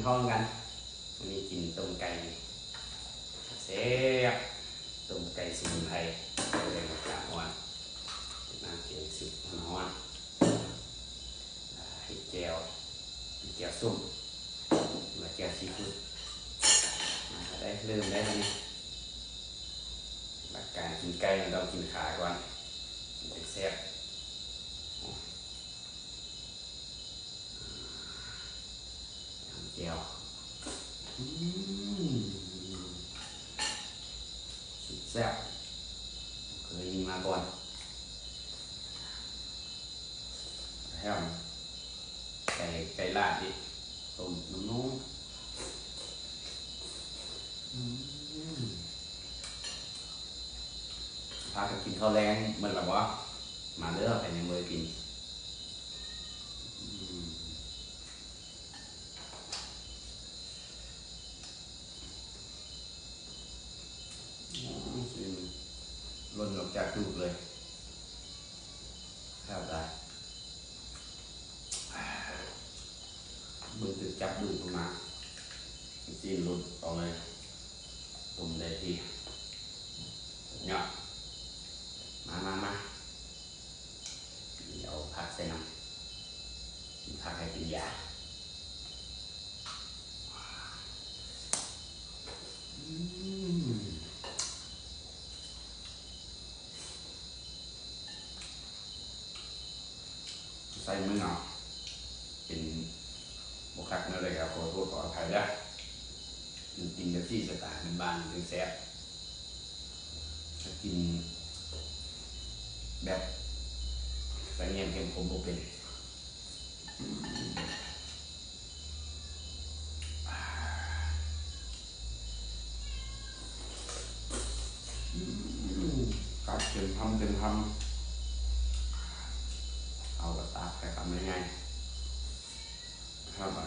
ພ້ອມກັນ. ມື້ນີ້ກິນຕົ້ມໄກ່ແຊບໆ ຕົ້ມໄກ່ສະໝຸນໄພ ແກງຜັກກາດອ່ອນ ນ້ຳແກງຊຸບຮ້ອນໆ ເຮັດແຈ່ວ ເຮັດແຈ່ວສົ້ມ ຫຼືວ່າແຈ່ວຊີຟູດ. ມາເດີ ເລີ່ມໄດ້ແລ້ວນີ້. ຫຼັກການກິນໄກ່ມັນຕ້ອງກິນຂາກ່ອນ ມັນຈຶ່ງແຊບ. ຕຳແຈ່ວ ອືມ ສຸດແຊບ ເຄີຍມີມາກ່ອນ. ແຖມໄກ່ ໄກ່ລາດອີກ ຕົ້ມນຸ້ມໆ. ອືມ ພາກັນກິນເຂົ້າແລງໝົດແລ້ວບໍ່? ມາເດີ ໃຜຍັງບໍ່ໄດ້ກິນ. ອືມ ອືມ ຊີ້ນຫຼົ່ນອອກຈາກຕູດເລີຍ ແຊບຫຼາຍ. ເບິ່ງຕຶກຈັບດຶງຂຶ້ນມາ ຊີ້ນຫຼຸດອອກເລີຍ ຕົ້ມໄດ້ທີ່ ຍອດ. ມາ ມາ ມາ ເອົາຜັກໃສ່ນຳ ກິນຜັກໃຫ້ເປັນຢາ. ອືມ ໃສ່ມືເອົາ ເປັນບໍ່ຄັກແນວໃດກໍຂໍໂທດຂໍອະໄພເດີ. ກິນແບບຊີ້ ສະໄຕບ້ານໆ ມັນຈຶ່ງແຊບ. ຖ້າກິນແບບໃສ່ແຍມເຂັ້ມຂົມບໍ່ເປັນ. ອືມ ອືມ ກັດເຕັມຄຳເຕັມຄຳ ເອົາກະຕາກໃສ່ຄຳໃຫຍ່ໆ ຄັບ ນ້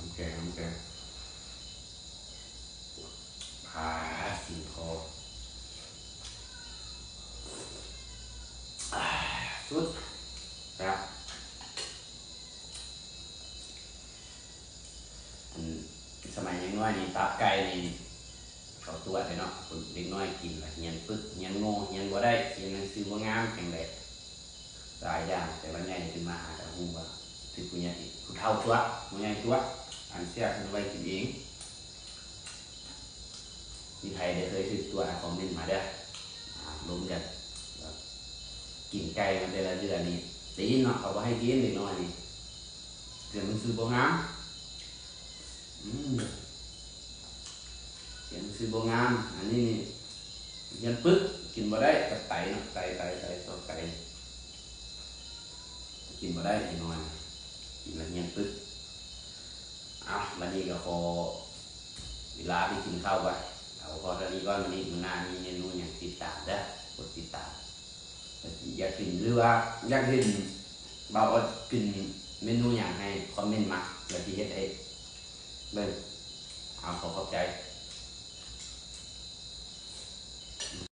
ຳແກງ ນ້ຳແກງ. ອາ ສີຄໍ ອາ ສຸດແຊບ. ອັນ ສະໄໝຍັງນ້ອຍນີ້ ຕັບໄກ່ນີ້ ເຂົາຕົວະເດ້ເນາະ. ເດັກນ້ອຍກິນລະຮຽນປຶກ ຮຽນໂງ່ ຮຽນບໍ່ໄດ້ ຮຽນໜັງສືບໍ່ງາມ ຈັ່ງໃດ. ຫຼາຍຢ່າງ ແຕ່ວ່າໃຫຍ່ຂຶ້ນມາຫາກະຮູ້ວ່າ ຄືຜູ້ໃຫຍ່ ຜູ້ເຖົ້າຕົວະ ຜູ້ໃຫຍ່ຕົວະ. ອັນແຊບເພິ່ນໄວ້ກິນເອງ. ມີໃຜໄດ້ເຄີຍຖືກຕົວະ ຄອມເມັນມາເດີ. ອາ ລົມກັນ ກິນໄກ່ມາແຕ່ລະເທື່ອນີ້ ຕີນເນາະ ເຂົາບໍ່ໃຫ້ຕີນເດັກນ້ອຍນີ້ ຮຽນໜັງສືບໍ່ງາມ. ອືມ ຮຽນໜັງສືບໍ່ງາມ. ອັນນີ້ນີ້ ຮຽນປຶກ ກິນບໍ່ໄດ້ ກະໄຕເນາະ ໄຕ ໄຕ ໄຕ ຊອກໄຕ ກິນບໍ່ໄດ້ເດັກນ້ອຍ ກິນແລ້ວຮຽນປຶກ. ເອົາ ບັດນີ້ກໍຂໍເວລາໄປກິນເຂົ້າກ່ອນ. ເອົາພໍເທົ່ານີ້ກ່ອນ ມື້ນີ້ ມື້ໜ້າມີເມນູຫຍັງຕິດຕາມເດີ ກົດຕິດຕາມ. ຢາກເຫັນ ຫຼືວ່າຢາກເຫັນບ່າວອອດກິນເມນູຫຍັງ ໃຫ້ຄອມເມັນມາ ແລ້ວຊິເຮັດໃຫ້ເບິ່ງ. ເອົາ ຂໍຂອບໃຈ.